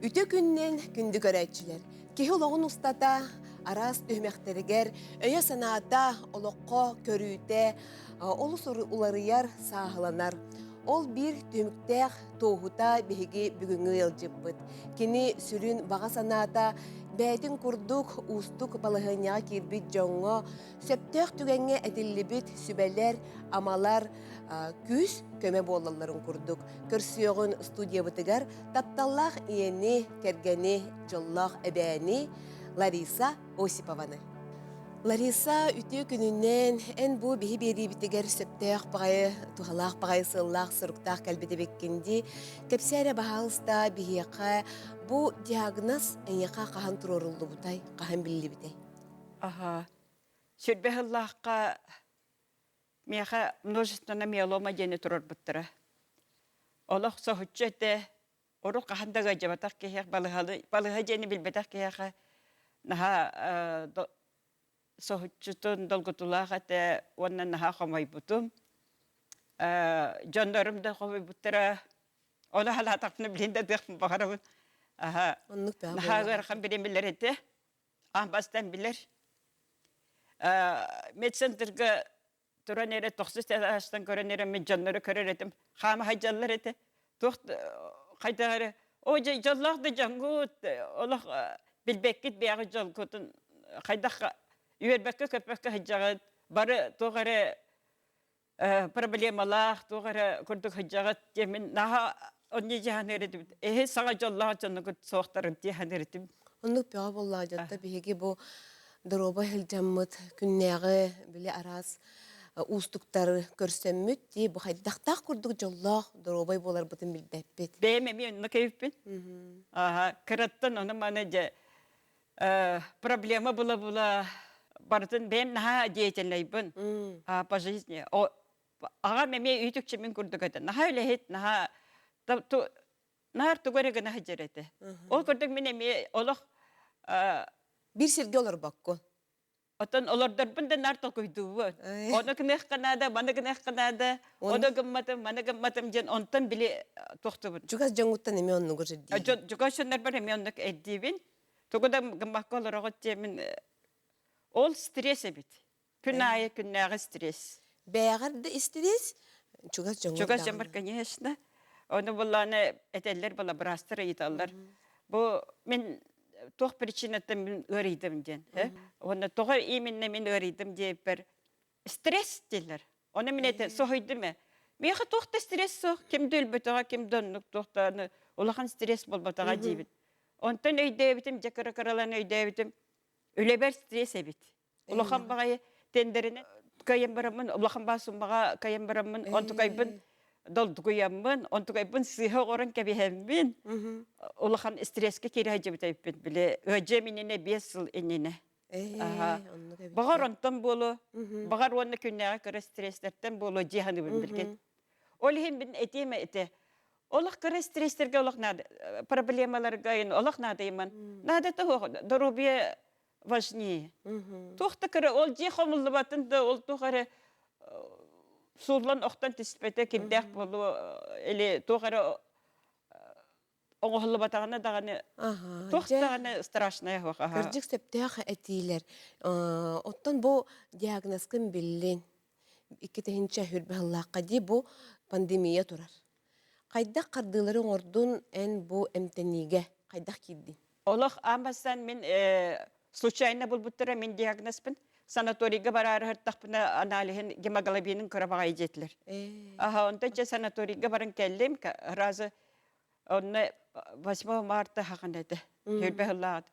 Үтө күннэн күндү көрөөччүлэр! Киһи олоҕун устата араас түһүмэхтэригэр өйө-санаата, олоххо көрүүтэ олус уларыйар, сааһыланар. Ол биир түмүктээх туоһута биһиги бүгүҥҥү ыалдьыппыт. Кини сүрүн баҕа санаата бэйэтин курдук уустук балаһыанньаҕа киирбит дьоҥҥо сөптөөх түгэҥҥэ этиллибит сүбэлэр, амалар күүс көмө буолалларын курдук көрсүөҕүн студиябытыгар тапталлаах ийэни, кэргэни, дьоллоох эбээни Лариса Осипованы. Лариса, үтүө күнүнэн эн бу биһи биэриибитигэр сөптөөх баҕайы, туһалаах баҕайы сыаллаах суруктаах кэлбит эбиккин дии. Кэпсээ эрэ баһаалыста биһиэхэ бу диагноз эйиэхэ хаһан туруоруллубутай, хаһан биллибитэй? Аха. Сүрбэ сыллаахха миэхэ множественная миелома диэни турарбыттара. Олох соһуччу этэ. Урут хаһан да ыалдьыбатах киһиэх, балыһалы, балыһа диэни билбэтэх киһиэхэ наһаа соһуччутун долгутулаах этэ уонна наһаа хомойбутум. Дьоннорум да хомойбуттара. Ону халаатахпына билин да тыахпын баҕарабын. Аха. Оннук да Наһаа ыарахан бириэмэлэр этэ. Аан бастаан билэр. Медцентрга туран эрэ тохсус этажтан көрөн эрэ мин дьоннору көрөр этим. Хаама сылдьаллар этэ. Туох хайдах эрэ о дьоллоох да дьоҥҥут олох билбэккит бэйэҕит дьолгутун хайдах үөрбэккэ көппөккө сылдьаҕыт бары туох эрэ проблемалаах туох эрэ курдук сылдьаҕыт диэмин наһаа онньу дьаһаныыр этибит эһи саҥа дьоллоох дьоннугут суохтарын диэханыыр этим. Оннук бөҕө буоллаҕа дьонто биһиги бу доруобай сылдьаммыт күннээҕи били араас уустуктары көрсөммүт дии бу хайдахтаах курдук дьоллоох доруобай буоларбытын билбэппит. Бэйэм эмиэ оннук эбиппин. Аха кыраттан ону маны дьэ проблема була-була барытын бэйэм наһаа деятельнайбын по жизни. Аҕам эмиэ үүтүкчү мин курдук этэ. Наһаа үлэһит, наһаа наар тугу эрэ гына сылдьар этэ. Ол курдук мин эмиэ олох Биир сиргэ олорбоккун. Оттон олордорбун да наар толкуйдуубун. Ону гыныахха наада, маны гыныахха наада, ону гымматым, маны гымматым диэн онтон били тохтубун. Чугас дьоҥҥуттан эмиэ оннугу ирдиибин. Чугас дьоннорбор эмиэ оннук ирдиибин. Тугу да гыммакка олороҕут диэмин ол стресс эбит. Күн аайы күннээҕи стресс. Бэйэҕэр да стресс, чугас дьоҥҥор Чугас дьоммор, конечно. Ону буллааны этэллэр була быраастар ыйыталлар. Бу мин туох причинаттан мин ыарыйдым диэн. Уонна тоҕо именно мин ыарыйдым диэбиппэр стресс дииллэр. Ону мин этэ соһуйдум ээ. Миэхэ туох да стресс суох, ким да өлбөтөҕө, ким да оннук туох да улахан стресс буолбатаҕа диибин. Онтон өйдөөбүтүм, дьэ кыра-кыралаан өйдөөбүтүм, үлэбэр стресс эбит. Улахан баҕайы тендеринэн кыайан бараммын, улахан баа суммаҕа кыайан бараммын, онтукайбын долгуйаммын, онтукайбын сыыһа оҥорон кэбиһэммин, улахан стресскэ киирэ сылдьыбыт эбиппин. Били ыадьыам иннинэ 5 сыл иннинэ. Баҕар онтон буолуо, баҕар уонна күннээҕи кыра стресстэртэн буолуо дии саныыбын билигин. Ол иһин мин этиэм этэ, олох кыра стресстэргэ олох наада, проблемаларга олох наадыйман. Наада тоһуох, доруобуйа важнее. Туох да кыра ол дьиэ хомуллубатын да ол туох эрэ сууллан охтон түспэтэ кирдээх буолуо или туох эрэ оҥоһуллубатаҕына даҕаны туох даҕаны страшное суох. Кырдьык сөптөөх этиилэр. Оттон бу диагнозкын биллин. 2 хүрбэ сыллаахха дии бу пандемия турар. Хайдах хардыылары оҥордун эн бу эмтэниигэ хайдах киирдин? Олох аан бастаан мин случайно булбуттара мин диагнозпын. Санаторийга бараары сыртахпына аналиһын гемоглобинын кыра баҕайы диэтилэр. Аха, онтон чэ санаторийга баран кэллим. Разы онно 8 марта хахан этэ. Хүрбэ сыллааҕыт.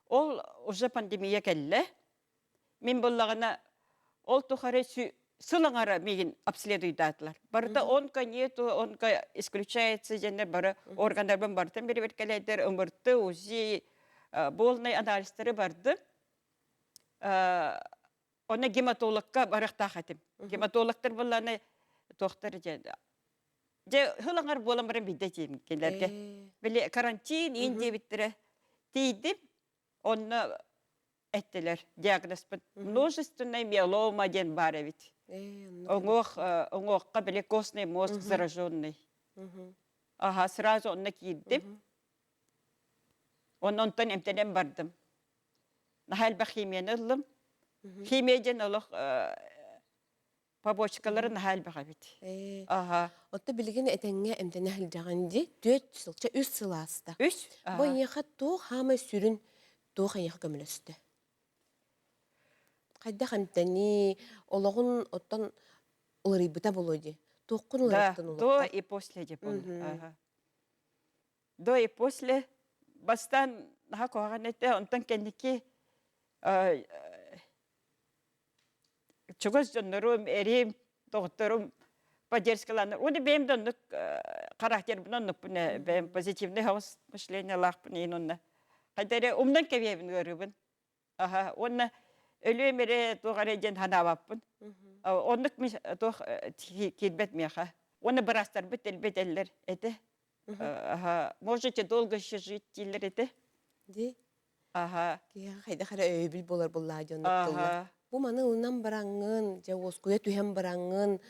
Ол уже пандемия кэллэ. Мин буллаҕына ол тухары сыл аҥара миигин обследуйдаатылар. Барыта онко нету, онко исключается диэннэр бары органнарбын барытын бэрэбиэркэлэйдэр, ымырты, УЗИ, полный анализтары барды. Онно гематологка барыахтаах этим. Гематологтар булланы туохтар диэн дьэ сыл аҥар буолан баран биирдэ тиийдим кинилэргэ. Били карантин иин диэбиттэрэ. Тиийдим. Онно эттилэр диагнозпыт множественная миелома диэн баар эбит. Уҥуох уҥуохха били костный мозг зараженный. Аха сразу онно киирдим. Онтон эмтэнэн бардым. Наһаа элбэх химияны ыллым. Химия диэн олох побочкалары наһаа элбэх эбит. Аха. Отто билигин этэҥҥэ эмтэнэ сылдьаҕын дии. Түөрт сыл, чэ үс сыл ааста. Үс? Бу эйиэхэ туох хаамай сүрүн туох эйиэхэ көмөлөстө? Хайдах эмтэнии, олоҕун оттон уларыйбыта буолуо дии. Туоххун Да, уларыттын до олоххор? и после деп Ага. До и после бастаан наһаа куһаҕан этэ, онтон кэнники чугас дьоннорум, эриим, доҕотторум поддержкалааннар. Уонна бэйэм да оннук характербын оннукпун ээ, бэйэм позитивный хаус мышлениелаахпын иһин онно. Хайда эрэ умнан кэбиһэбин ыарыыбын. Аха, уонна өлүөм эрэ туох эрэ диэн санаабаппын. Оннук туох киирбэт миэхэ. Уонна быраастарбыт элбэтэллэр этэ. Аха, можете долго еще жить дииллэр этэ. Ди Аха. Киһиэхэ хайдах эрэ өйөбүл буолар буоллаа дьоннук тыллар. Бу маны ылынан бараҥҥын, дьэ уоскуйа түһэн бараҥҥын,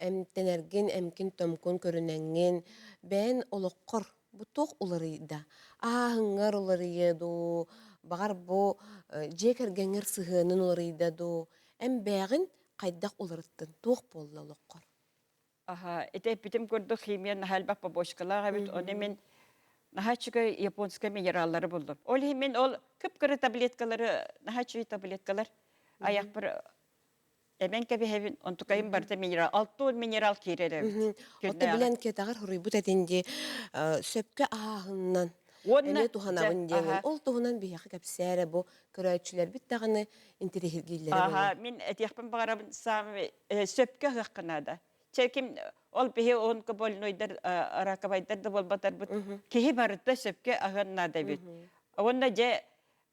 эмтэнэргин, эмкин-томкун көрүнэҥҥин, бэйэн олоххор бу туох уларыйда? Ааһыҥҥар уларыйыа дуу, баҕар бу дьиэ кэргэҥҥэр сыһыанын уларыйда дуу, эн бэйэҕин хайдах уларыттын, туох буолла олоххор? Аха, ити эппитим курдук химия наһаа элбэх побочкалаах эбит. Ону мин наһаа үчүгэй японскай минераллары буллум. Ол иһин мин ол кып-кыра таблеткалары, наһаа үчүгэй таблеткалар айахпар эмэн кэбиһэбин, онтукайым барыта минерал, алтуон минерал киирэр эбит. Отто билэн кетаҕар хоруйбут этин дии, сөпкө ааһыннан Уонна эмиэ туһанабын диэҥин. Ол туһунан биһиэхэ кэпсээ эрэ бу көрөөччүлэрбит даҕаны интэриэһиргииллэрэ Аха, мин этиэхпин баҕарабын саамай сөпкө аһыахха наада. Чэ ким ол биһи онкобольнойдар раковайдар да буолбатарбыт киһи барыта сөпкө аһыан наада эбит. Уонна дьэ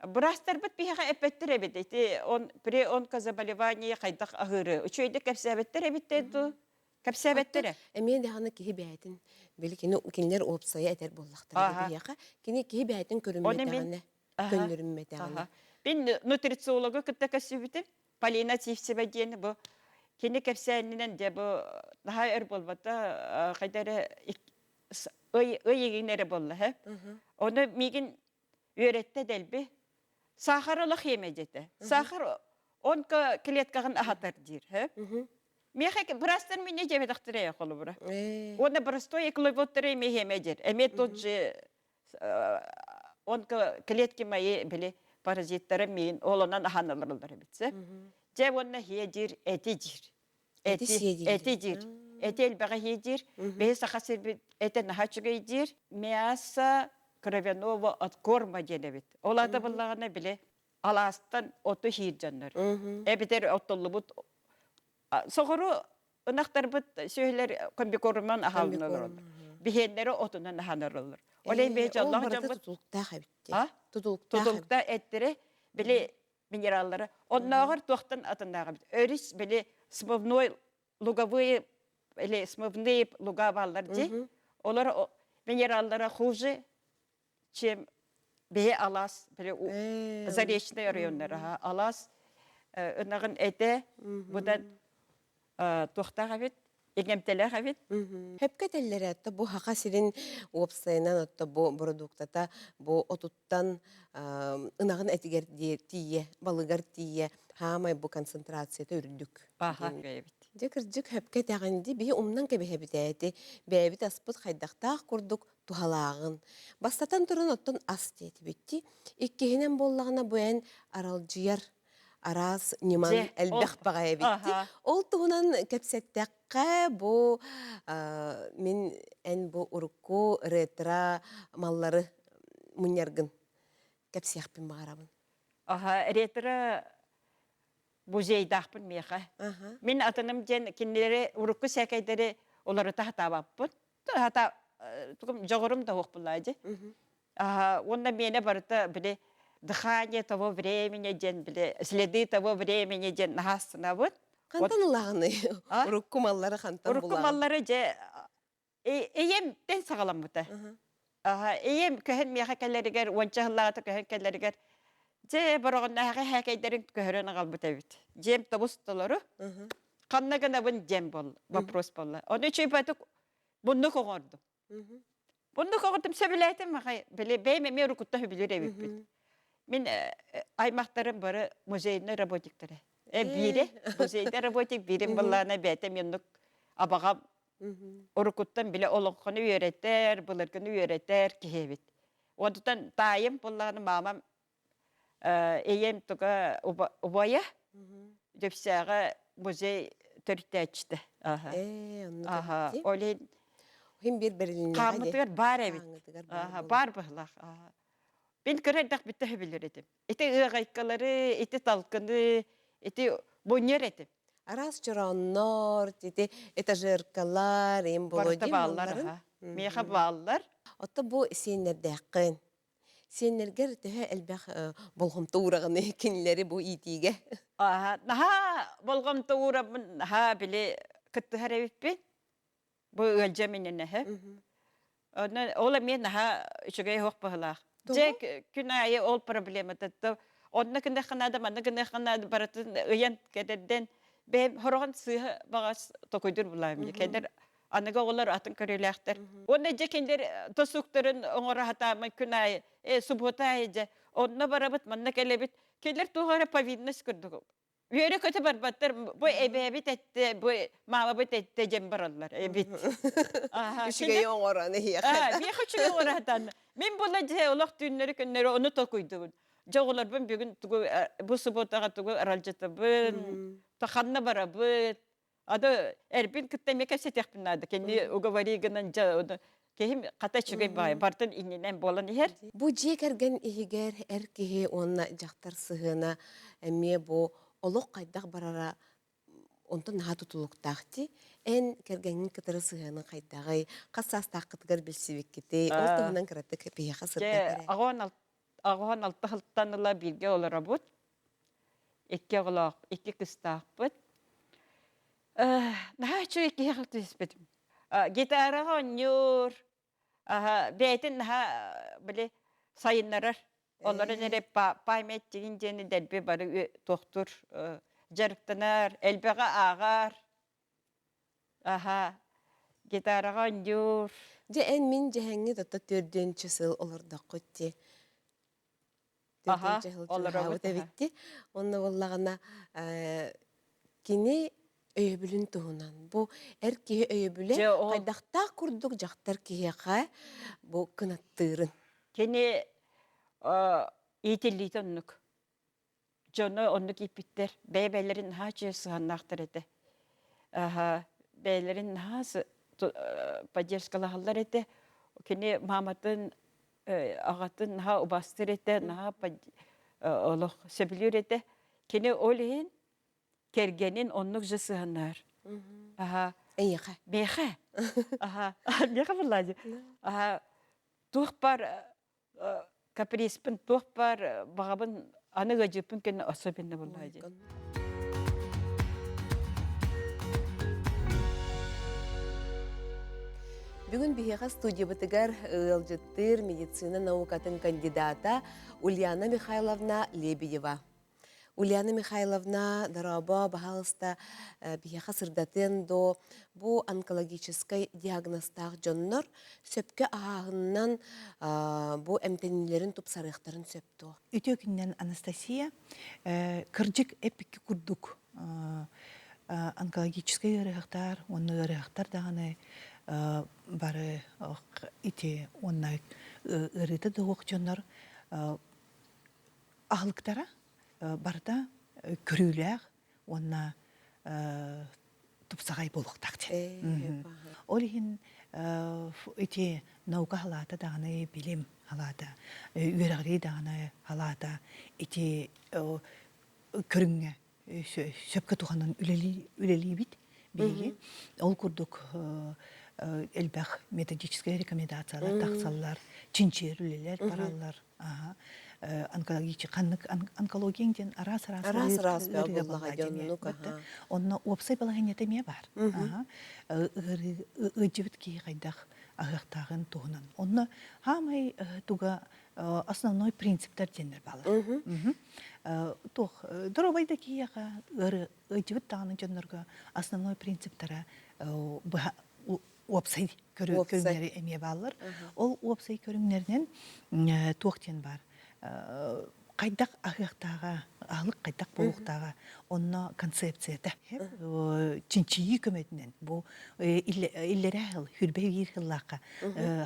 быраастарбыт биһиэхэ эппэттэр эбит ити он при онкозаболевании хайдах аһыыры үчүгэйдик кэпсээбэттэр эбит дуу кэпсээбэттэрэ. Эмиэ даҕаны киһи бэйэтин били кини кинилэр уопсайа этэр буоллахтара биһиэхэ кини киһи бэйэтин көрүммэтэҕинэ көннөрүммэтэҕинэ. Мин нутрициологу кытта көрсүбүтүм. Полина Сивцева диэн бу кини кэпсээнинэн дьэ бу наһаа өр буолбата хайда эрэ ый ый игин эрэ буолла һэ. Ону миигин үөрэттэ дэлби. Сахар олох иэмэ дьэтэ. Сахар онко клеткаҕын аһатар диир һэ. Миэхэ бырастар мине дьэбэтэхтэрэ холобура. Уонна простой углеводтары эмиэ иэмэ диир. Эмиэ тот же онко клетки мои били паразиттара миин ол онон аһаналар эбит дьэ уонна хиэ диир эти диир эти эти диир эти элбэҕи хиэ диир биһи саха сирбит этэ наһаа үчүгэй диир мясо кровяного откорма диэн эбит ол ата буллаҕына били алаастан оту хиир дьоннор эбитер оттоллубут соҕуру ынахтарбыт сүөһүлэр комбикорман аһалын олороллор. Биһиэннэри отунан аһанараллар. Ол иһин биһи дьоллоох дьоммут тутулуктаах эбит Тутулуктаах. Тутулуктаах эттэрэ били минераллары. Оннооҕор туохтан атыннаах эбит. Өрүс били смывной луговые или смывные луга бааллар дии. Олор минераллара хуже, чем биһи алаас били заречный районнара алаас ынаҕын этэ будан туохтаах эбит иҥэмтэлээх эбит Хөпкө этэллэрэ отто бу Саха сирин уопсайынан отто бу бородууктата бу отуттан ынаҕын этигэр тиийэ балыгар тиийэ хаамай бу концентрацията үрдүк эбит Дьэ кырдьык хөпкө этэҕин дии биһи умнан кэбиһэбит ээти бэйэбит аспыт хайдахтаах курдук туһалааҕын. Бастатан туран оттон ас диэтибит Иккиһинэн буоллаҕына бу эн аралдьыйар араас ньыман элбэх баҕайы эбит Ол туһунан кэпсэттэххэ бу мин эн бу урукку ретро маллары мунньаргын кэпсиэхпин баҕарабын. Аха, ретро музейдаахпын миэхэ. Мин атыным диэн кинилэри урукку сээкэйдэри уларыта сатаабаппын. Хата дьоҕурум да суох буоллаа дии. Уонна миэнэ барыта били дыхание того времени диэн били следы того времени диэн наһаа астынабын. Хантан ылаҕыный? Урукку маллары хантан Урукку маллары дьэ ийэмтэн саҕаламмыта. Ийэм көһөн миэхэ кэлэригэр, уонча сыллааҕыта көһөн кэлэригэр дьэ бороҕоннооҕу һээкэйдэрин көһөрөн аҕалбыт эбит. Дьиэм тобус толору. Ханна гынабын диэн вопрос буолла. Ону үчүгэй муннук оҥордум. Оннук оҕотум сөбүлээтим аҕай. Били бэйэм эмиэ уруккуттан сөбүлүүр эбиппин. Мин аймахтарым бары музейнай работниктара. Биире музейнай работник, биирим былаана бэйэтэ оннук абаҕам уруккуттан билэ олоҥхону үөрэтэр, былыргыны үөрэтэр киһи эбит. Онтон таайым буоллаҕына маамам ийэм туга убайа Дьөпсөөҕө музей төрүттээччитэ. Ээ, Аха. Ол иһин Иһин биир бэрилиннэҕэ хааммытыгар баар эбит. Хааммытыгар баар Баар быһылаах. Мин кыра эрдэхпиттэн сөбүлүүр этим. Ити ыаҕайкалары, ити талкыны, ити мунньар этим. Араас чорооннор, ити этажеркалар, им Барыта болодим бааллар, аха. Миэхэ бааллар. Отто бу сиэннэрдээххин. Сиэннэргэр төһө элбэх болҕомто уураҕыный кинилэри бу иитиигэ? Аха, наһаа болҕомто уурабын, наһаа били кыттыһар эбиппин. Бу ыалдьам иннинэ Онон ол эмиэ наһаа үчүгэй оһох быһылаах. Дьэ күн аайы ол проблемата онно гыныахха наада, манна гыныахха наада барытын ыйан кэтэрдэн бэйэм хороҕон сыыһа баҕас токуйдур булаам Кэннэр аныгы оҕолор атын көрүүлээхтэр. Уонна дьэ кинилэр тосуктарын оҥоро сатааман күн аайы э субуота аайы дьэ онно барабыт, манна кэлэбит. Кинилэр туох эрэ повинность курдук Үөрэ-көтө барбаттар, бу эбээбит этте, бу маамабыт этте диэн бараллар эбит. Үчүгэй оҥорон иһиэхэ. Миэхэ үчүгэй оҥоро Мин була дьэ олох түүннэри күннэри ону толкуйдубун. Дьэ оҕолорбун бүгүн тугу бу субуотаҕа тугу аралдьытабын, ханна барабыт, Ады эрбин кытта эмиэ кэпсэтиэхпин наада. Кини уговори гынан дьэ киһим хата үчүгэй баҕайы бартын иннинэн буолан иһэр. Бу дьиэ кэргэн иһигэр эр киһи уонна дьахтар сыһыана эмиэ бу олох хайдах барара онтон наһаа тутулуктаах дии. Эн кэргэҥҥин кытары сыһыаның хайдаҕый? Хас саастааххытыгар билсибиккитий? Ол туһунан кыратык биһиэхэ сырдат эрэ. 86 сылтан ыла бииргэ олоробут. Икки оҕолоох, икки кыстаахпыт. Наһаа үчүгэй киһи түспүтүм. Гитараҕа оонньуур, бэйэтин наһаа били сайыннарар. Олорон эрэ память дигин диэни дэлби бары туохтуур, дьарыктанар, элбэҕи ааҕар. Аха, гитараҕа оонньуур. Дьэ эн мин дьэһэҥҥит ото төрдүөнчү сыл олордоххут дии. Аха, Төрдүөнчү сыл олоробут чугаһаабыт аха. эбитти. Онно буоллаҕына кини өйөбүлүн туһунан бу эр киһи өйөбүлэ Дьэ ол хайдахтаах курдук дьахтар киһиэхэ бу кынаттыырын. Кини иитиллиитэ оннук. Дьоно оннук ииппиттэр. Бэйэ-бэйэлэрин наһаа үчүгэй сыһыаннаахтар этэ. Аха, бэйэлэрин наһаа поддержкалаһаллар этэ. Кини мааматын, аҕатын наһаа убаастыыр этэ, наһаа олох сөбүлүүр этэ. Кини ол иһин кэргэнин оннук же сыһыаннаһар. Аха. Эйиэхэ. Миэхэ. Аха. Миэхэ буоллаа дии. Аха. Туох бар каприспын туох баар баҕабын аны ыадьыппын кэннэ особенно буоллаа дии. Бүгүн биһиэхэ студиябытыгар ыалдьыттыыр медицина наукатын кандидата Ульяна Михайловна Лебедева. Ульяна Михайловна, дорообо, баһаалыста биһиэхэ сырдатыан доо, бу онкологическай диагнозтаах дьоннор сөпкө аһааһынынан бу эмтэниилэрин тупсарыахтарын сөп дуо? Үтүө күнүнэн, Анастасия. Кырдьык эппикки курдук онкологическай ыарыһахтар уонна ыарыһахтар даҕаны бары ити уонна ыарыыта да суох дьоннор аһылыктара барыта көрүүлээх уонна тупсаҕай буолуохтаах диэн. Ол иһин ити наука халаата даҕаны билим халаата, үөрэҕирии даҕаны халаата ити көрүҥҥэ сөпкө туһанан үлэлиибит биһиги. Ол курдук элбэх методическай рекомендациялар тахсаллар, чинчийэр үлэлэр бараллар. Онкология ханнык онкология диэн араас-араас Араас-араас ыарыыга буоллаҕа буолла диэн оннук аха. Онно уопсай балаһыанньата эмиэ баар. Ыарыы ыалдьыбыт киһи хайдах аһыахтааҕын туһунан. Онно хаамай туга основной принциптэр диэннэр бааллар. Туох доруобай да киһиэхэ ыары ыалдьыбыт даҕаны дьоннорго основной принциптара быһа уопсай көрүҥнэри эмиэ бааллар. Ол уопсай көрүҥнэринэн туох диэн баар хайдах аһыахтааҕа, аһылык хайдах буолуохтааҕа онно концепцията чинчийии көмөтүнэн бу иллэрээ сыл хүрбэ биир сыллаахха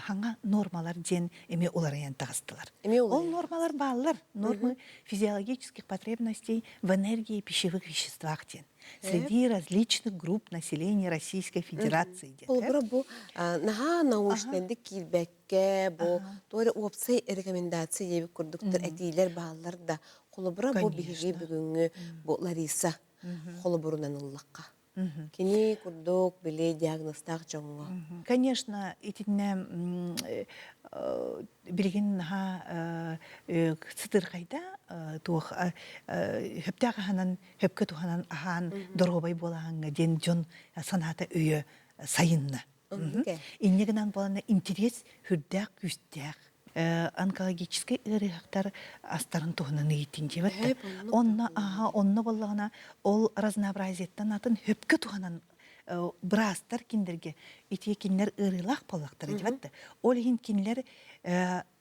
хаҥа нормалар диэн эмиэ уларыйан таҕыстылар. Ол нормалар бааллар. Нормы физиологических потребностей в энергии и пищевых веществах диэн. Среди различных групп населения Российской Федерации диэн. Холобура бу наһаа научнайдык киирбэккэ бу туора уопсай рекомендация диэбит курдуктар этиилэр бааллар да холобура бу биһиги бүгүҥҥү бу Лариса холобурунан ыллахха кини курдук били диагнозтаах дьоҥҥо. Конечно, итиннэ билигин наһаа сытырхайда туох хөптөөх аһынан хөпкө туһанан аһаан доруобай буолааҥҥа диэн дьон санаата өйө сайынна. Инньэ гынан буолана интириэс үрдээх күүстээх онкологическай ыарыһахтар астарын туһунан ыйытын диэбэт. Онно аха онно боллаҕына ол разнообразиеттан атын хөпкө туһанан быраастар кинилэргэ ити кинилэр ыарыылаах буоллахтара диэбэт. Ол иһин кинилэр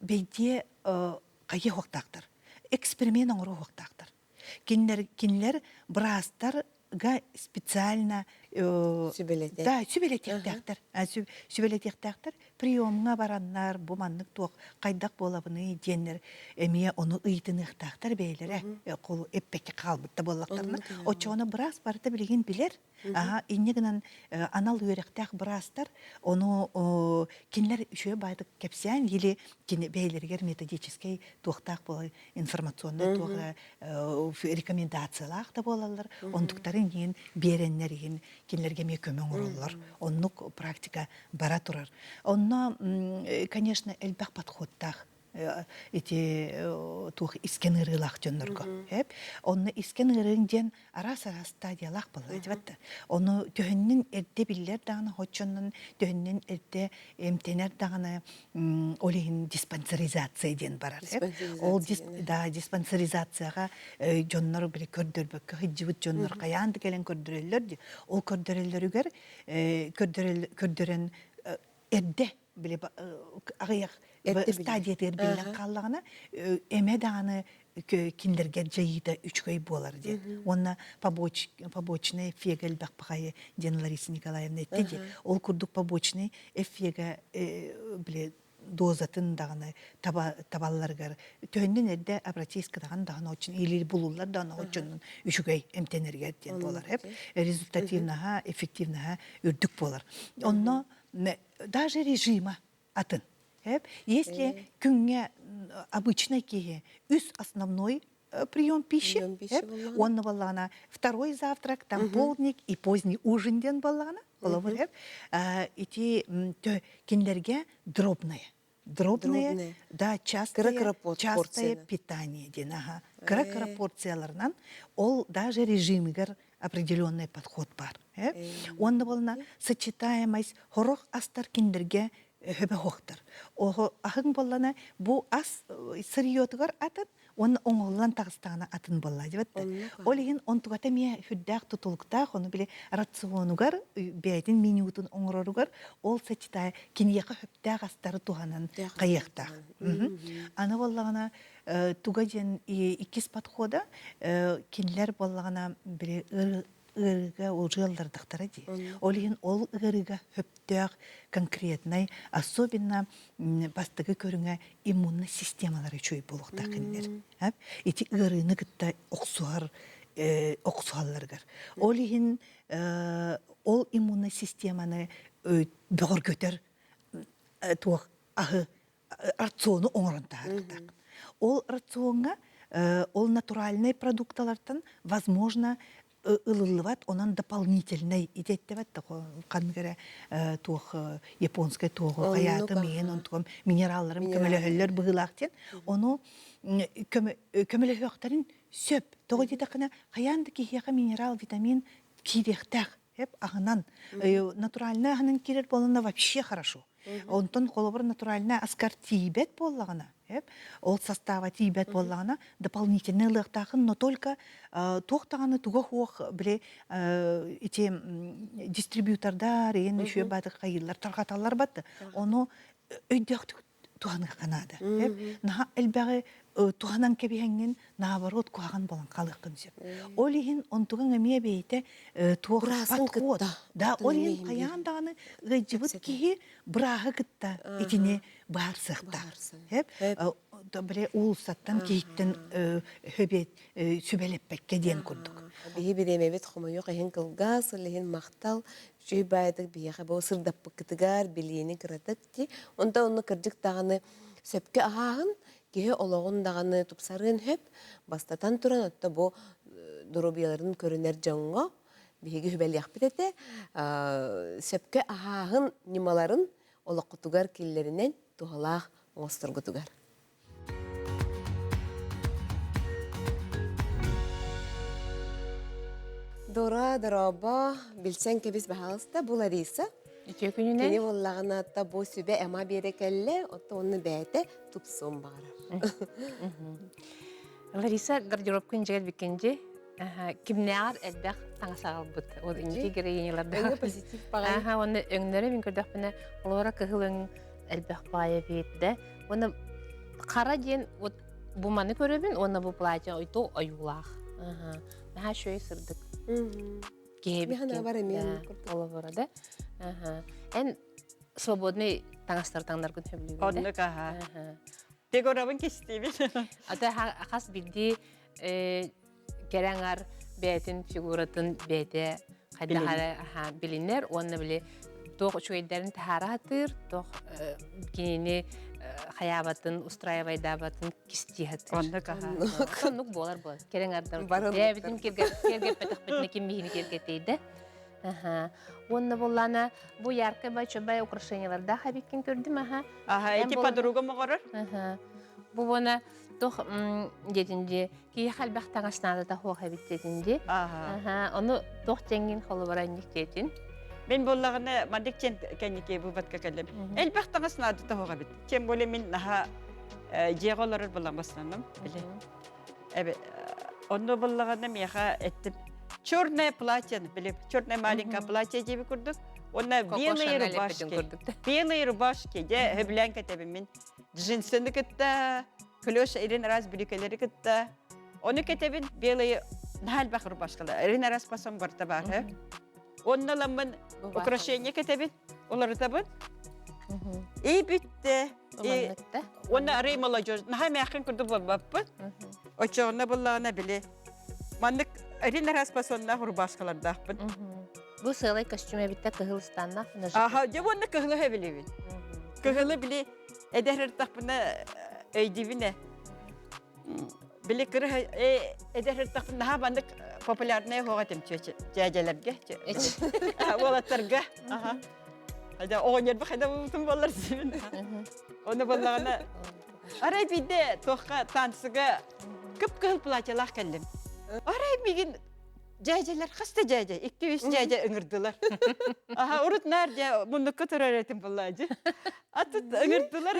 бэйдиэ хайа уохтаахтар эксперимент оҥоруо уохтаахтар. Кинилэр кинилэр быраастарга специально да сүбэлэтиэхтээхтэр. Сүбэлэтиэхтээхтэр. Приемҥа бараннар бу маннык туох хайдах буолабыный диэннэр эмиэ ону ыйытыныахтаахтар бэйэлэрэ кол эппэккэ хаалбыт да буоллахтарына. Оччоҕуна быраас барыта билигин билэр. Аха, инньэ гынан анал үөрэхтээх быраастар ону кинилэр үчүгэй баайдык кэпсээн или кини бэйэлэригэр методическэй туохтаах буолар информационнай туох рекомендациялаах да буолаллар онтуктарын иһин биэрэннэр иһин кинилэргэ эмиэ көмө оҥороллор оннук практика бара турар онно конечно элбэх подходтаах ити туох искэн ыарыылаах дьоннорго онно искэн ыарыыҥ диэн араас-араас стадиялаах буолла дибат ону төһөннүн эрдэ биллэр даҕаны хоччоннон төһөннүн эрдэ эмтэнэр даҕаны ол иһин диспансеризация диэн барар ол да диспансеризацияҕа дьоннор били көрдөрбөккө сылдьыбыт дьоннор хайаан да кэлэн көрдөрөллөр ди ол көрдөрөллөрүгэр көрдөрөн эрдэ били аҕыйах стадиятыгар биллэн хааллаҕына эмэ даҕаны кинилэргэ дьайыыта үчүгэй буолар диэн уонна побочный эффегэ элбэх баҕайы диэн Лариса Николаевна этти дии ол курдук побочный эффегэ били дозатын даҕаны табалларыгар төһөннөн эрдэ обратись даҕаны даҕаны очень или булуллар даҕаны оччоннон үчүгэй эмтэнэригэр диэн буолар результативнаһа эффективнаһа үрдүк буолар онно даже режима атын. Если күҥҥэ обычный киһи үс основной прием пищи, онно буоллаҕына второй завтрак, там полдник и поздний ужин диэн буоллаҕына, холобур, ити кинилэргэ дробное. Дробное, да, частое, частое питание диэн, аха. Кыра-кыра порцияларынан ол даже режимигэр определенный подход бар. Уонна буолна сочетаемость хорох астар кинилэргэ хөбө хуохтар. Оһо аһыҥ буоллана бу ас сырьетугар атын уонна оҥоһуллан таҕыстаҕына атын буолла дибэт. Ол иһин онтугата эмиэ сүрдээх тутулуктаах, ону били рационугар бэйэтин менютун оҥороругар ол сочетая киниэхэ сөптөөх астары туһанан хайыахтаах. Аны буоллаҕына туга диэн иккис подхода кинилэр буоллаҕына били ыарыыга ыаллардахтара дии. Ол иһин ол ыарыыга сөптөөх конкретнай, особенно бастакы көрүҥэ иммуннай системалара үчүгэй буолуохтаах кинилэр. Ити ыарыыны кытта охсуһар охсуһалларыгар. Ол иһин ол иммуннай системаны бөҕөргөтөр туох аһы рациону оҥорон таһаарыахтаах. Ол рационҥа ол натуральнай продукталартан возможно ылыллыбат, онон дополнительнай итеттебэт ханнык эрэ туох японскай туоҕу хайаатым иһин онтугам минералларым көмөлөһөллөр быһыылаах диэн ону көмөлөһүөхтэрин сөп. Тоҕо диэтэххинэ хайаан да киһиэхэ минерал, витамин киириэхтээх. Эп аһынан натуральнай аһынан киирэр буолана вообще хорошо. Онтон холобур натуральнай аскар тиийбэт буоллаҕына, ол состава тиийбэт буоллаҕына, дополнительно ылыахтаахын, но только туох даҕаны туга суох били ити дистрибьютордар иһин үчүгэй баатык хайыыллар тарҕаталлар батты. Ону өйдөөхтүк туһаныахха наада. Наһаа элбэҕи туһанан кэбиһэҥҥин наоборот куһаҕан буолан хаалыаххын сөп. Ол иһин онтугаҥ эмиэ бэйэтэ туох подход. Да, ол иһин хайаан даҕаны ыалдьыбыт киһи бырааһы кытта итини быһаарсыахтаах. Били уулуссаттан киһиттэн хөбиэт сүбэлэппэккэ диэн курдук. Биһи бириэмэбит хомойуох иһин кылгас, ол иһин махтал. Үчүгэй баайдык биһиэхэ бу сырдаппыккытыгар билиини кыратык дии. Онтон онно кырдьык даҕаны сөпкө аһааһын киһи олоҕун даҕаны тупсарыан сөп. Бастатан туран, отто бу доруобуйаларын көрүнэр дьоҥҥо биһиги сүбэлиэхпит этэ. Сөпкө аһааһын ньымаларын олоххутугар киллэринэн туһалаах оҥосторгутугар. Дора, дорообо, билсэн кэбис баһаалыста, бу Лариса. Үтүө күнүнэн. Кини буоллаҕына бу сүбэ ама биэрэ кэллэ, оттон онно бэйэтэ тупсуон баҕарар. Лариса гардеробкын дьэгэр биккинди кимнээҕэр элбэх таҥас аҕалбыт. Ол инники героиняларда. Өҥө позитив баҕайы. Аха, уонна өҥнөрө мин көрдөхпүнэ, олора кыһыл өҥ элбэх баайа биэрдэ. Уонна хара диэн вот бу маны көрөбүн уонна бу платье ойто ойуулаах. Аха. Наһаа үчүгэй сырдык. Киһи бар эмиэ олоборо да. Аха. Эн свободный таҥастар таҥнаргын сөбүлүүгүн да? Оннук аха. Фигурабын кистиибин. Ата хас биирдии кэрэ аҥар бэйэтин фигуратын бэйэтэ хайдах эрэ билинэр уонна били туох үчүгэйдэрин таһаара сатыыр, туох кинини хайаабатын, устраивайдаабатын кистии сатыыр. Оннук аха. Оннук буолар буолар. Кэрэ аҥардар бэйэбитин киэргэппэтэхпитинэ ким биһини киэргэтиэй Аха. Уонна буоллаана бу яркай бай украшениялардаах эбиккин көрдүм аха. Аха, эти подругам оҕорор. Аха. Бу буона туох диэтин дии киһиэхэ элбэх таҥас наадата суох эбит диэтин дии. Аха. Ону туох дьэҥҥин холобура инник диэтин. Мин буоллаҕына маннык чен кэнники выводка кэллим. Элбэх таҥас наадата суох эбит. Тем более мин наһаа дьиэҕэ олорор буолан в основном. Онно буоллаҕына миэхэ эттим черное платье, били черное маленькое платье диэби курдук. Уонна белые рубашки. Белые рубашки, дьэ хөбүлээн кэтэбин мин. Джинсыны кытта, клеш ирин раз бүрүкэлэри кытта. Ону кэтэбин белые наһаа элбэх рубашкалар. Ирин раз пасон барта баар. Онно ламмын украшение кэтэбин, уларытабын. И бүттэ. Уонна арый молодежь наһаа мээххин курдук буолбаппын. Оччоҕуна буллаҕына били маннык эрин араас пасоннаах рубашкалардаахпын. Бу сыалай костюм эбиттэ кыһыл ыстаннаах. Аха, дьэ уонна кыһылы хэбилибин. Кыһылы били эдэр ыртахпына өйдүүбүн Били кыры эдэр ыртахпына наһаа маннык популярная хоҕа этим дьээдьэлэргэ уолаттарга. Аха. Хайда оҕонньорбу хайда булбутум буоллар сибин. Оны боллаҕына арай биирдэ туохха танцыга кып-кыһыл платьелаах кэллим. Арай мигин дьээдьэлэр хас да дьээдьэ, икки-үс дьээдьэ ыҥырдылар. Аха, урут наар дьэ муннукка турар этим булла дьи. Атыт ыҥырдылар,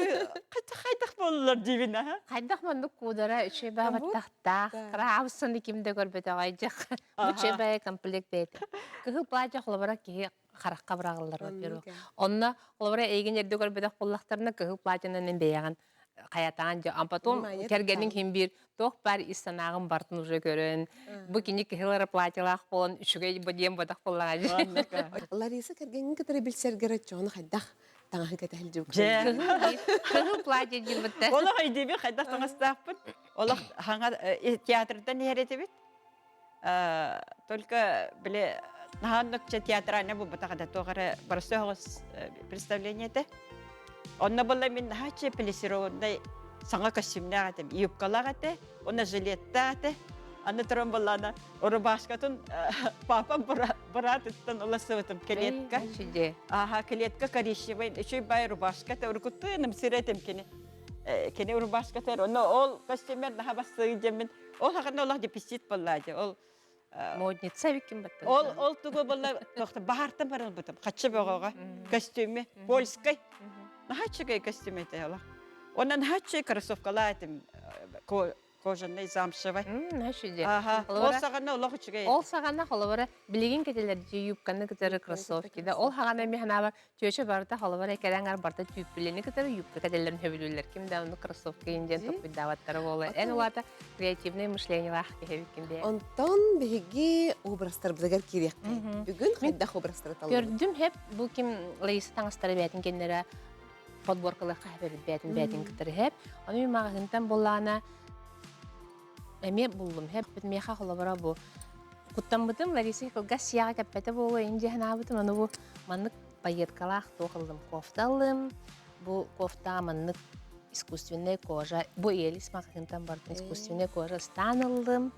хайдах буоллулар диибин аха. Хайдах маннык куудара үчүгэй баабаттахтаах, кыраабыссаны ким да көрбөтөҕөй дьэх. Бу үчүгэй комплект бэйэтэ. Кыһыл платье холобура киһи харахха быраҕыллар во-первых. Онно холобура эйигин эрдэ көрбөтөх буоллахтарына кыһыл платьенан эн бэйэҕин хайатаан дьэ, а потом кэргэниҥ хин биир туох баар ис санааҕын бартын уже көрөн бу кини кыһыл эрэ платьелаах буолан үчүгэй бу диэн бодох буоллаҕа дии. Лариса кэргэҥҥин кытары билсэргэр оччоҕуна хайдах таҥаһы кэтэһилдьибит Кыһыл платье диирбиттэ. Олох өйдүүбүн хайдах таҥастаахпын. Олох хаҥа театрдан иһэр этибит. Только били наһаа театральный буолбатах этэ туох эрэ простой оҕус представление этэ. Онно буолла мин наһаа плессированный саҥа костюмнаах этим, юбкалаах этэ, уонна жилеттаах этэ. Аны туран буоллаана рубашкатын папам быраатыттан ыласыбытым клетка. Аха, клетка коричневый, үчүй бай рубашка этэ, урукуттуйаным сир этим кини. Кини рубашката, онно ол костюмер наһаа бастыы дьэммин Ол хахана олох дефицит буолла дии. Ол Модница эбиккин баттан. Ол ол тугу буолла тохто баһартан барылбытым. Хаччы бөҕөҕө. Костюме польскай. Наһаа үчүгэй костюм этэ олох. Онон наһаа үчүгэй кроссовкалаах этим кожаный замшевый. Ага. Ол саҕана олох үчүгэй. Ол саҕана холобура билигин кэтэлэр юбканы кытары кроссовки да ол хаҕана эми ханаабар чүөчэ барыта холобура кэлэн барыта түүппүлэни кытары юбка кэтэллэрин сөбүлүүллэр ким да ону кроссовка диэн топпуйдаабаттара буолар эн улаата креативное мышлениелаах киһи эбиккин бэйэ. Онтон биһиги образтарбытыгар киириэххэ. Бүгүн хайдах образтары таллыбыт? Көрдүм хеп бу ким Лариса таҥастары бээтин кэннэрэ подборкалыахха хэбэбит бээтин бээтин кытары хэп. Ону мин маҕаһыынтан буллаана эмиэ буллум хэп. Миэхэ холобура бу куттаммытым Лариса кылгас сиэҕэ кэппэтэ буолуо ин дьиһэн аабытым аны бу маннык пайеткалаах туох ыллым кофта ыллым Бу кофта маннык искусственная кожа, бу Элис маҕаһыынтан бардым искусственная кожа ыстаан ыллым.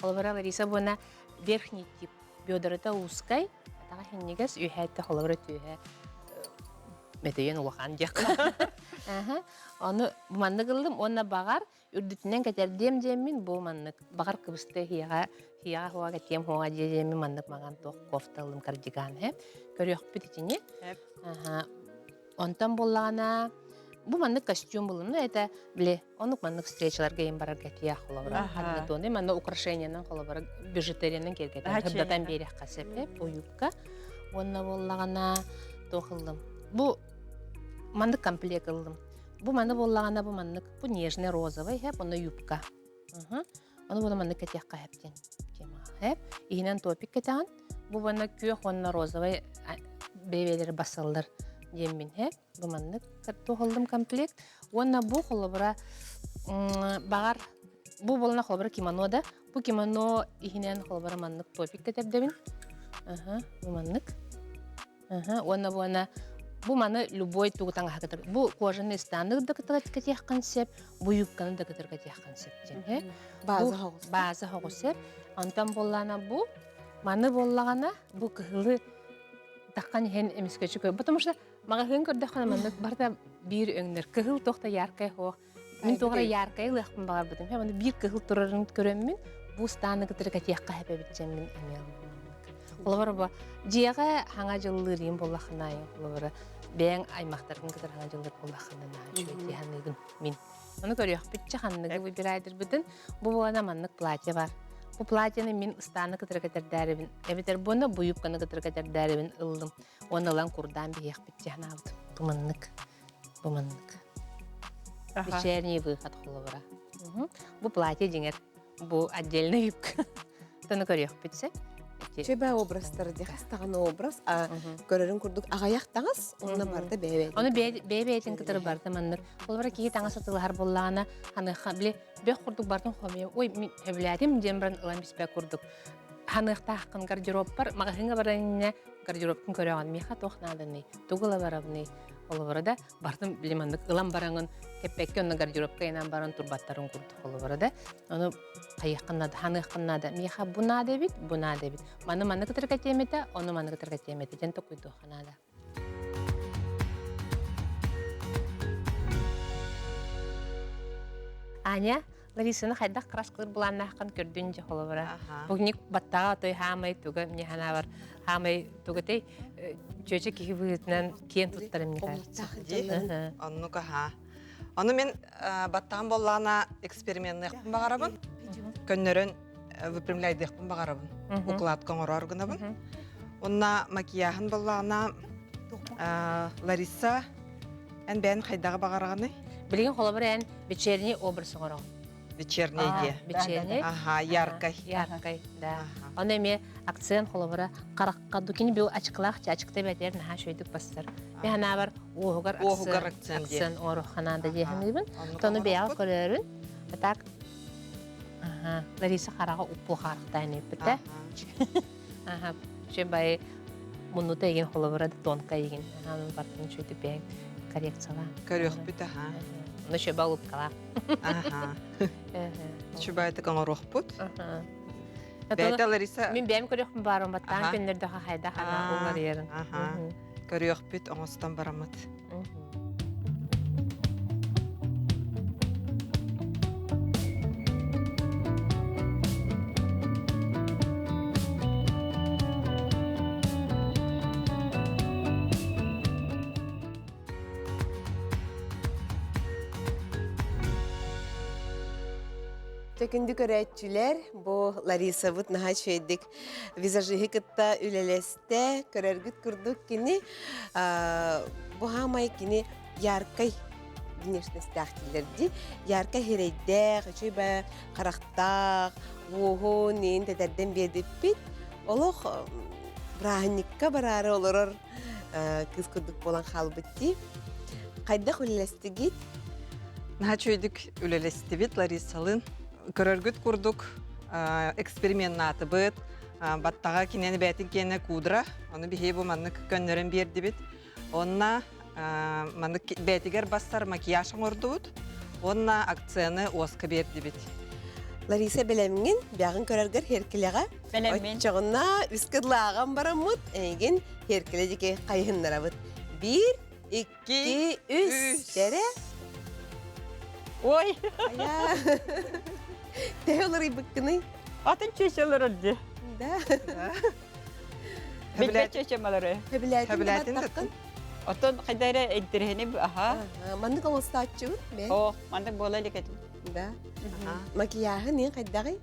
Холобура Лариса буона верхний тип бедрата узкай, атаҕа хинньигэс, үөһээттэ холобура түөһэ мөтөйөн улахан диэх. Ону маннык ыллым уонна баҕар үрдүтүнэн кэтэрдиэм диэммин бу маннык баҕар кыбысты хиэҕэ хиэҕэ хуаҕа кэтиэм хуаҕа дьиэ диэммин маннык маҥан туох кофта ыллым кардиган һэ көрүөхпүт итини онтон буоллаҕына бу маннык костюм буллум ну это били оннук маннык встречаларга иин барарга тиэх холобура ханна манна украшениянан холобура бижутериянан киэргэтэн сырдатан биэриэххэ сөп бу юбка уонна буоллаҕына туох ыллым бу маннык комплект ыллым Бу маны буоллаҕына бу маннык бу нежный розовый хэп онно юбка. Ону буну маннык кэтиэххэ хэп диэн темаҕа хэп. Иһинэн топик кэтэҕин. Бу манна күөх уонна розовый бэйбэлэри басыллар диэммин хэп. Бу маннык туохыллым комплект. Уонна бу холобура баҕар бу буолана холобура кимоно да. Бу кимоно иһинэн холобура маннык топик кэтэрдэбин. Бу маннык. Уонна буона бу маны любой тугу таҥаһа кытар бу кожаный ыстааны да кытары кэтиэххин сөп, бу юбканы да кытары кэтиэххин сөп диэн. Бааза хоҕус. Бааза хоҕус сөп. Онтон буоллаана бу маны буоллаҕына бу кыһылы таххан иһэн эмискэчи көр. Потому что маҕаһыын көрдөххүнэ маннык барыта биир өҥнөр. Кыһыл туох да яркай хоох. Мин туох эрэ яркай ылыахпын баҕарбытым. Аны биир кыһыл турарын көрөммүн, бу ыстааны кытары кэтиэххэ хэпэбит дьэммин эмиэ Холобура бу дьиэҕэ хаҥа дьыллыыр иин буоллаххына холобура бэйэҥ аймахтаргын кытары хаҥа дьыллыыр буоллаххына наһаа үчүгэй дии саныыбын мин. Ону көрүөхпүтчэ ханныгы выбирайдырбытын бу буолана маннык платье бар. Бу платьены мин ыстааны кытары кэтэрдээрибин эбэтэр буона бу юбканы кытары кэтэрдээрибин ыллым. Уонна ылан курдаан биһиэхпит дии санаабытым. Бу маннык. Бу маннык. Вечерний выход холобура. Бу платье дьиҥэр бу отдельная юбка. Тону көрүөхпүт сөп. Чөбө образтар дии хас даҕаны образ а көрөрүн курдук аҕыйах таҥас онно барыта бэйэ Ону бэйэ-бэйэтин кытары барыта маннык. Холобура киһи таҥас атылаһар буоллаҕына ханыахха били бөх курдук бартын хомуйа ой мин сөбүлээтим диэн баран ылан биспэт курдук ханыахтааххын гардеробпар маҕаһыыҥҥа баран иннинэ гардеробкун көрөҕүн миэхэ туох нааданый тугу ыла барабыный Холобура да, бартын били маннык ылан бараҥын кэппэккэ онно гардеробка инан баран турбаттарын курдук холобура да. Ону хайыаххын наада, ханыаххын наада. Миэхэ бу наада эбит, бу наада эбит. Маны маннык кытары тиэмэтэ, ону маннык кытары тиэмэтэ диэн токуйдуохха наада. Аня, Ларисаны хайдах краскалыр былааннааххын көрдүн дьэ холобура. Бүгүнүк баттаҕа той хаамай туга мне ханаабар хаамай тугутэй чүөчэ киһи быһыытынан киэн туттар мне кажется. Оннук аха. Ону мен баттаҕым боллаана эксперименныахпын баҕарабын. Көннөрөн выпрямляйдыахпын баҕарабын. Укладка оҥороор гынабын. Онна макияһын боллаана Лариса Эн бэйэн хайдаҕы баҕараҕыный? Билигин холобур эн вечерний образ оҥороҕун. Вечерний диэ. Вечерний. Аха, яркай. Яркай, да. Ону эмиэ акцент холобура харахха дукини бу ачыкылаах чачыкта бэтэр наһаа шөйдүк бассар. Мен ханаабар уоһугар Уоһугар акцент диэ. Акцент оҥорох ханаада дии саныыбын. Тону бэйэҕэ көрөрүн. А так Аха, Лариса хараҕа уппу хаарахтаан эппитэ. Аха, бай муннута игин холобура да тонка игин. Аха, бартын үчүгэй бэйэҥ коррекциялаан. Көрүөхпүт аха. Ну еще балыткалаах. Аха. Чубайтык оҥоруохпут. Бэйэтэ Лариса Мин бэйэм көрүөхпүн баарым баттаан күннэрдэхэ хайда хана уларыйарын. Аха. Көрүөхпүт оҥостон бараммыт. Чэ күндү көрөөччүлэр, бу Ларисабыт наһаа үчүгэйдик визажиһы кытта үлэлэстэ. Көрөргүт курдук кини бу хаамай кини яркай внешностьтаах дииллэр дии. Яркай хирэйдээх, үчүгэй ба харахтаах, уоһун иин тэтэрдэн биэрбиппит. Олох бырааһынньыкка бараары олорор кыыс курдук буолан хаалбыт дии. Хайдах үлэлэстигит? Наһаа үчүгэйдик үлэлэстибит Ларисалыын. Көрөргүт курдук эксперименнаатыбыт. Баттаҕа кинини бэйэтин киэнэ кудра. Ону биһиги бу маннык көннөрөн биэрдибит. Онна маннык бэйэтигэр бассар макияж оҥордубут. Уонна акцияны уоска биэрдибит. Лариса бэлэмҥин, бэҕин көрөргөр херкилэҕэ. Бэлэммин. Оччоҕуна үс кыдлааҕан бараммыт, эйигин херкилэ диэки хайыһыннарабыт. Биир, икки, үс. Кэрэ. Ой. Айа. Төһө уларыйбыккыный? Атын чүөчэ олорор дии. Да. Билбэт чүөчэм олорор. Хөбүлээтин да Оттон хайда эрэ интэриэһинэй аха. Маннык оҥостооччубут мен. О, маннык буола илик этим. Да. Макияһы нин хайдаҕый?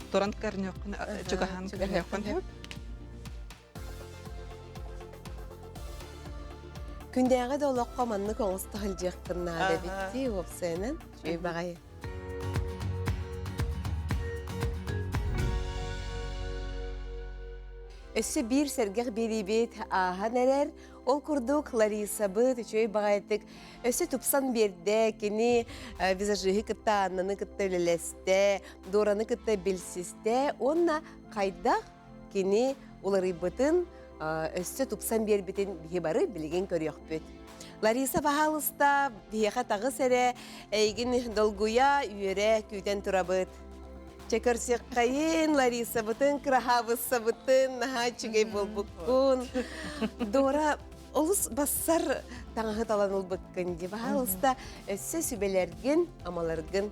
Туран көрүнүөххүн, чугаһан көрүнүөххүн сөп. Күндээҕи да олоххо маннык оҥосто сылдьыахпын наада эбит дии уопсайынан. Үчүгэй баҕайы. Өссө биир сэргэх биэриибит ааһан эрэр. Ол курдук Ларисабыт үчүгэй баҕайытык өссө тупсан биэрдэ. Кини визажиһы кытта Аннаны кытта үлэлэстэ, Дораны кытта билсистэ уонна хайдах кини уларыйбытын, өссө тупсан биэрбитин биһи бары билигин көрүөхпүт. Лариса, баһаалыста, биһиэхэ таҕыс эрэ, эйигин долгуйа, үөрэ күүтэн турабыт. Чэ көрсүөххэйин, Ларисабытын, кыраһаабыссабытын, наһаа үчүгэй буолбуккун. Дора, олус бассар таҥаһы талан ылбыккын дии. Баһаалыста, өссө сүбэлэргин, амаларгын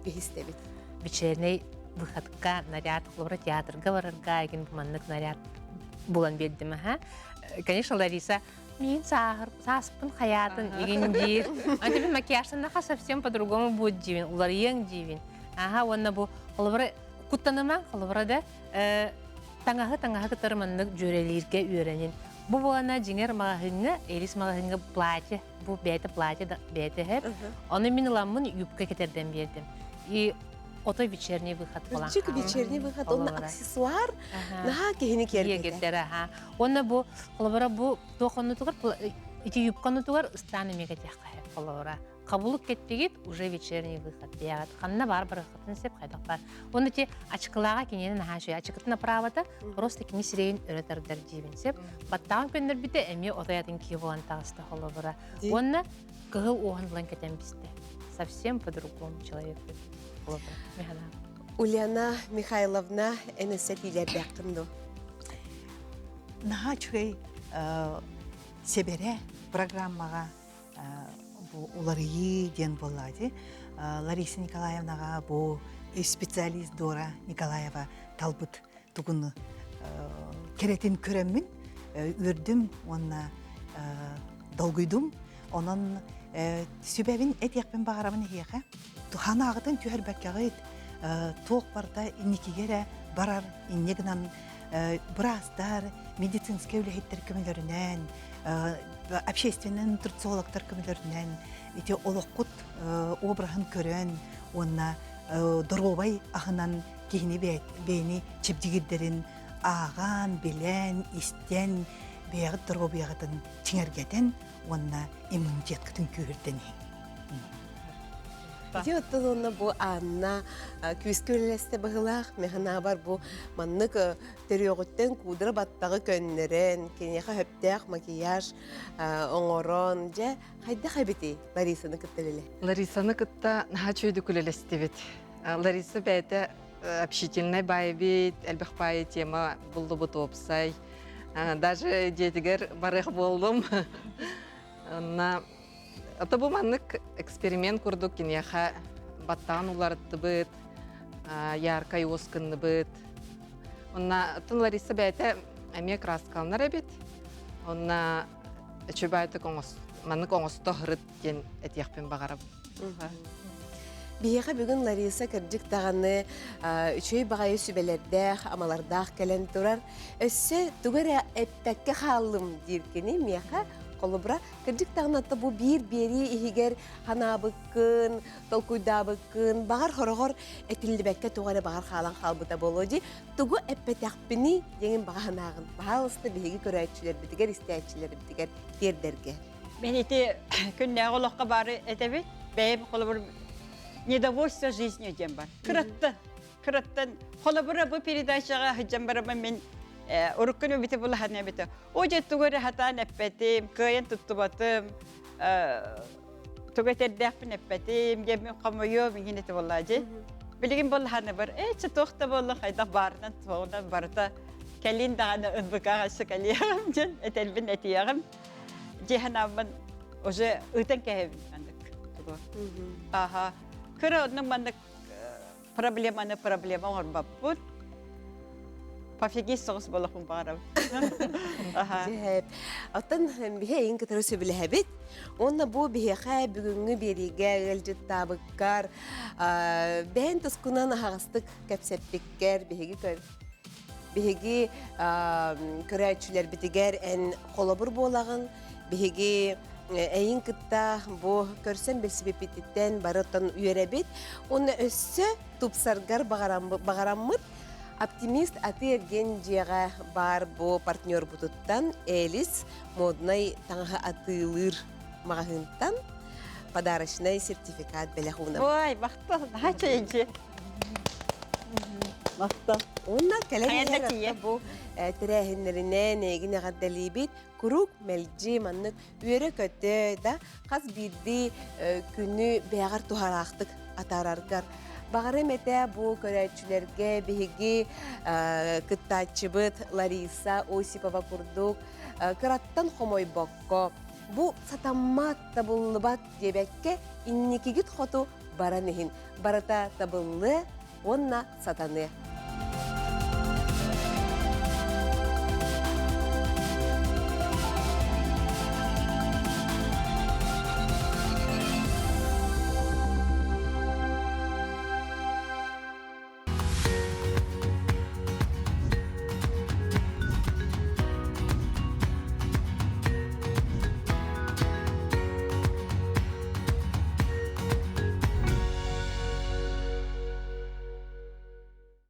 биһистэбит. Вечерний выходка наряд, холобура театрга барарга игин маннык наряд булан биэрдим аха. Конечно, Лариса миин сааһыр сааспын хайаатын игин диир. А тебе макияжтаннаха совсем по-другому будет диибин, уларыйыаҥ диибин. Аха уонна бу холобура куттанымаҥ, холобура да таҥаһы таҥаһы кытары маннык дьүөрэлииргэ үөрэнин. Бу буолана дьиҥэр маҕаһыыҥҥа, Элис маҕаһыыҥҥа платье, бу бэйэтэ платье да бэйэтэ иһэр. Ону мин ыламмын юбка кэтэрдэн биэрдим. И ото вечерний выход буолан Үрдүк вечерний выход, онно аксессуар наһаа киһини киэргэтэр. аха. Уонна бу холобура бу туох оннутугар ити юбка оннутугар ыстаан эмиэ кэтиэххэ холобура. Хабылык кэттигит уже вечерний выход диэҕит. Ханна бар барыаххытын сөп хайдах бар. Уонна ити ачыкылааҕа кинини наһаа үчүгэй. Ачыкытын оправата просто кини сирэйин өрө тардар диибин сөп. Баттаҕын көннөрбүтэ эмиэ отой атын киһи буолан таҕыста холобура. Уонна кыһыл уоһун булан кэтэн бистэ. Совсем по-другому человек холобура. Ульяна Михайловна, эн өссө этиилэрдээххин дуо? Наһаа үчүгэй сэбэрэ программаҕа бу уларыйыы диэн буолла дии. Лариса Николаевнаҕа бу специалист Дора Николаева талбыт тугун кэрэтин көрөммүн үөрдүм уонна долгуйдум. Онон сүбэбин этиэхпин баҕарабын эһиэхэ. Туһанааҕытын түһэрбэккэҕит туох барыта инникигэ эрэ барар инньэ гынан быраастар, медицинскэй үлэһиттэр көмөлөрүнэн, общественный нутрициологтар көмөлөрүнэн ити олоххут обраһын көрөн уонна доруобай аһынан киһини бэйэни чэбдигирдэрин ааҕан, билэн, истэн, бэйэҕит доруобуйаҕытын чиҥэргэтэн уонна иммунитеткытын күүһүрдэн иһиҥ. Ити оттон уонна бу Анна күүскэ үлэлэстэ быһыылаах. Механаабар бу маннык төрүөҕүттэн куудара баттаҕы көннөрөн, киниэхэ сөптөөх макияж оҥорон, дьэ, хайдах эбитий Ларисаны кытта үлэлэ? Ларисаны кытта наһаа үчүгэйдик үлэлэстибит. Лариса бэйэтэ общительнай баай эбит, элбэх баайы тема буллубут уопсай. Даже дьиэтигэр барыах буоллум. Онно ото бу маннык эксперимент курдук киниэхэ баттаҕын уларыттыбыт, яркай уос гынныбыт. Онно оттон Лариса бэйэтэ эмиэ краскаланар эбит. Онно үчүгэй маннык оҥосто һырыт диэн этиэхпин баҕарабын. Биһиэхэ бүгүн Лариса кырдьык даҕаны үчүгэй баҕайы сүбэлэрдээх, амалардаах кэлэн турар. Өссө тугу эрэ эппэккэ хааллым диир кини миэхэ холобура кырдьык даҕаны атта бу биир биэрии иһигэр ханаабыккын, толкуйдаабыккын, баҕар хороҕор этиллибэккэ тугу эрэ баҕар хаалан хаалбыта буолуо дии. Тугу эппэтэхпиний диэн баҕа санааҕын баһаалыста биһиги көрөөччүлэрбитигэр, истээччилэрбитигэр тиэрдэргэ. Мен ити күннээҕи олоххо баары этэбит. Бэйэм холобур недовольство жизнью диэн бар. Кыраттан, кыраттан. Холобура бу передачаҕа сылдьан бараммын мин уруккун эбите булахан эбите. О дьэ тугу эрэ хатаан эппэтим, кыайан туттубатым, тугу этэрдээхпин эппэтим, диэммин хомойуом иҥин этэ буоллаа дьи. Билигин буоллахана бар, ээ чэ туох да буолла хайдах баарынан туоҕунан барыта кэлин даҕаны ынбыкаҕа өссө кэлиэҕим диэн этэлбин этиэҕим. Дьиэһэн уже ыытан кэһэбин маннык тугу. Аха. Кыра оннук маннык проблеманы проблема оҥорбоппут. Пофигист соҕус буолуохпун баҕарабын. Дьэһэп. Оттон биһи эйин кытары сөбүлэһэбит. Уонна бу биһиэхэ бүгүҥҥү биэриигэ ыалдьыттаабыккар, бэйэн тускунан аһаҕастык кэпсэппиккэр биһиги биһиги көрөөччүлэрбитигэр эн холобур буолаҕын. Биһиги эйин кытта бу көрсөн билсибиппититтэн барыттан үөрэбит. Уонна өссө тупсаргар баҕараммыт Оптимист атыы-эргиэн дьиэҕэ баар бу партнербутуттан Элис моднай таҥаһы атыылыыр маҕаһыынтан подарочнай сертификат бэлэх уунабыт. Ой, махтал, наһаа чэйдьи. Махтал. Уонна кэлэн иһэр бу тэрээһиннэринэн эйигин эҕэрдэлиибит. Куруук мэлдьи маннык үөрэ-көтө да хас биирдии күнү бэйэҕэр туһараахтык атаараргар. Баҕарым этэ бу көрөөччүлэргэ биһиги кыттааччыбыт Лариса Осипова курдук кыраттан хомойбокко бу сатаммат, табыллыбат диэбэккэ инникигит хоту баран иһин барыта табыллыа уонна сатаныа.